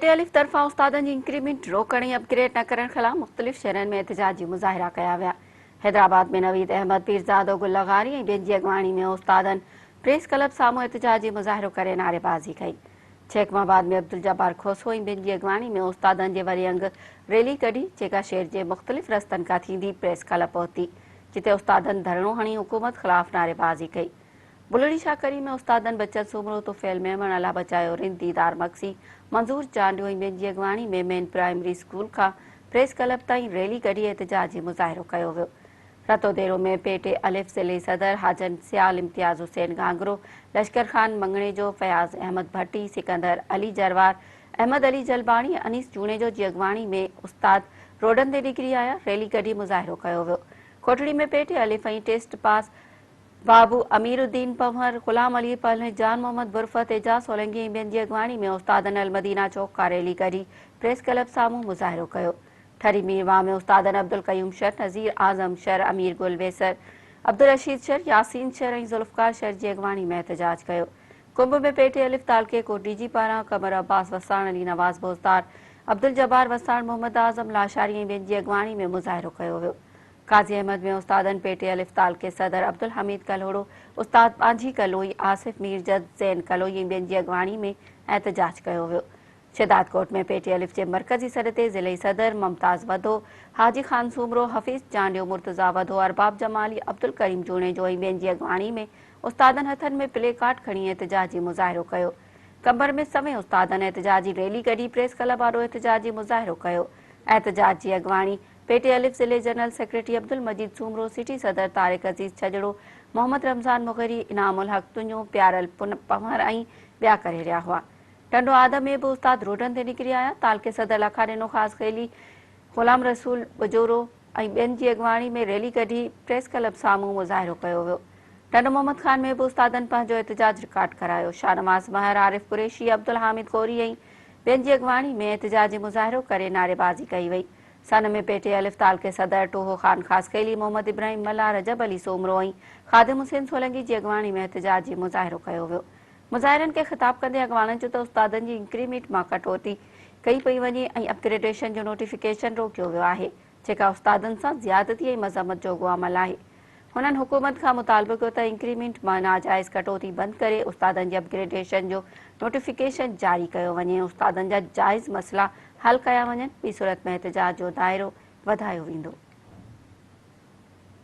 ٽي الف طرفان استادن جي انڪريمينٽ روڪڻ ۽ اپ گريڊ نه ڪرڻ خلاف مختلف شهرن ۾ احتجاجي مظاهرا ڪيا ويا. حيدرآباد ۾ نويد احمد پيرزادو، گل لغاري ۽ ٻين جي اڳواڻي ۾ استادن پريس ڪلب سامهون احتجاجي مظاهرو ڪري نعريبازي ڪئي. ڇيڪم آباد ۾ عبدالجبار کوسو ۽ ٻين جي اڳواڻي ۾ استادن جي وڏي انگ ريلي ڪڍي جيڪا شهر جي مختلف رستن کان ٿيندي پريس ڪلب پهتي جتي استادن ڌرڻو هڻي حڪومت خلاف نعريبازي ڪئي. بلڙي شاهه ڪريم ۾ استادن بچل سومرو، طفيل ميمڻ، الله بچايو رند، ديدار مگسي، منظور چانڊيو ۽ ٻين جي اڳواڻي ۾ مين پرائمري اسڪول کان پريس ڪلب تائين ريلي ڪڍي احتجاجي مظاهرو ڪيو ويو. رتوديرو ۾ پي ٽي الف ضلعي صدر حاجن سيال، امتياز حسين گهانگهرو، لشڪر خان مڱڻيجو، فياض احمد ڀٽي، سڪندر علي جروار، احمد علي جلباڻي ۽ انيس جوڻيجو جي اڳواڻي ۾ استاد روڊن تي نڪري آيا، ريلي ڪڍي مظاهرو ڪيو ويو. ڪوٽڙي ۾ پي ٽي الف ۽ ٽيسٽ پاس بابو امير الدين پنهور، غلام علي پلهه، جان محمد برفت، اعجاز سولنگي ۽ ٻين جي اڳواڻي ۾ استادن المدينه چوڪ کان ريلي ڪڍي پريس ڪلب سامهون مظاهرو ڪيو. ٺري ميرواهه ۾ استادن عبدالقيوم شر، نذير اعظم شر، امير گل ويسر، عبدالرشيد شر، ياسين شر ۽ ذوالفقار شر جي اڳواڻي ۾ احتجاج ڪيو. ڪنب ۾ پي ٽي الف تعلقي ڪوٽ ڊيجي پاران قمر عباس وساڻ، علي نواز بوزدار، عبدالجبار وساڻ، محمد اعظم لاشاري ۽ ٻين جي اڳواڻي ۾ مظاهرو ڪيو ويو. قاضي احمد ۾ استادن پي ٽي الف تعلقي صدر عبدالحميد ڪلهوڙو، استاد ٻانجهي ڪلوئي، آصف ميرجت، زين ڪلوئي ۽ ٻين جي اڳواڻي ۾ احتجاج ڪيو ويو. شهدادڪوٽ ۾ پي ٽي الف جي مرڪزي سڏ تي ضلعي صدر ممتاز وڌو، حاجي خان سومرو، حفيظ چانڊيو، مرتضيٰ وڌو، ارباب جمالي، عبدالڪريم جوڻيجو ۽ ٻين جي اڳواڻي ۾ استادن هٿن ۾ پلي ڪارڊ کڻي احتجاجي مظاهرو ڪيو. قمبر ۾ سوين استادن احتجاجي ريلي ڪڍي پريس ڪلب آڏو احتجاجي مظاهرو ڪيو. احتجاج جي اڳواڻي پي ٽي الف ضلعي general secretary Abdul Majeed Soomro, city صدر طارق عزيز ڇڄڙو، محمد رمضان مغيري، انعام الحق تنيو، پيارل پنهور ۽ ٻيا ڪري رهيا هئا. ٽنڊو آدم ۾ به استاد روڊن تي نڪري آيا، تعلقي صدر لاکاڏنو خاصخيلي، غلام رسول ٻجورو ۽ ٻين جي اڳواڻي ۾ ريلي ڪڍي پريس ڪلب سامهون مظاهرو ڪيو ويو. ٽنڊو محمد خان ۾ به استادن پنهنجو احتجاج رڪارڊ ڪرايو. شاهنواز مهر، عارف قريشي، عبدالحامد غوري ۽ ٻين جي اڳواڻي ۾ احتجاجي مظاهرو ڪري نعريبازي ڪئي وئي. سن ۾ پي ٽي الف تعلقي صدر ٽوهو خان خاصخيلي، محمد ابراهيم ملاح، رجب علي سومرو ۽ خادم حسين سولنگي جي اڳواڻي ۾ احتجاجي مظاهرو ڪيو ويو. مظاهرين کي خطاب ڪندي اڳواڻن چيو ته استادن جي انڪريمينٽ مان ڪٽوتي ڪئي پئي وڃي ۽ اپگريڊيشن جو نوٽيفڪيشن روڪيو ويو آهي جيڪا استادن سان زيادتي ۽ مذمت جوڳو عمل آهي. هنن حڪومت کان مطالبو ڪيو ته انڪريمينٽ مان ناجائز ڪٽوتي بند ڪري استادن جي اپگريڊيشن جو نوٽيفڪيشن جاري ڪيو وڃي ۽ استادن جا جائز مسئلا حل ڪيا وڃن، ٻي صورت ۾ احتجاج جو دائرو وڌايو ويندو.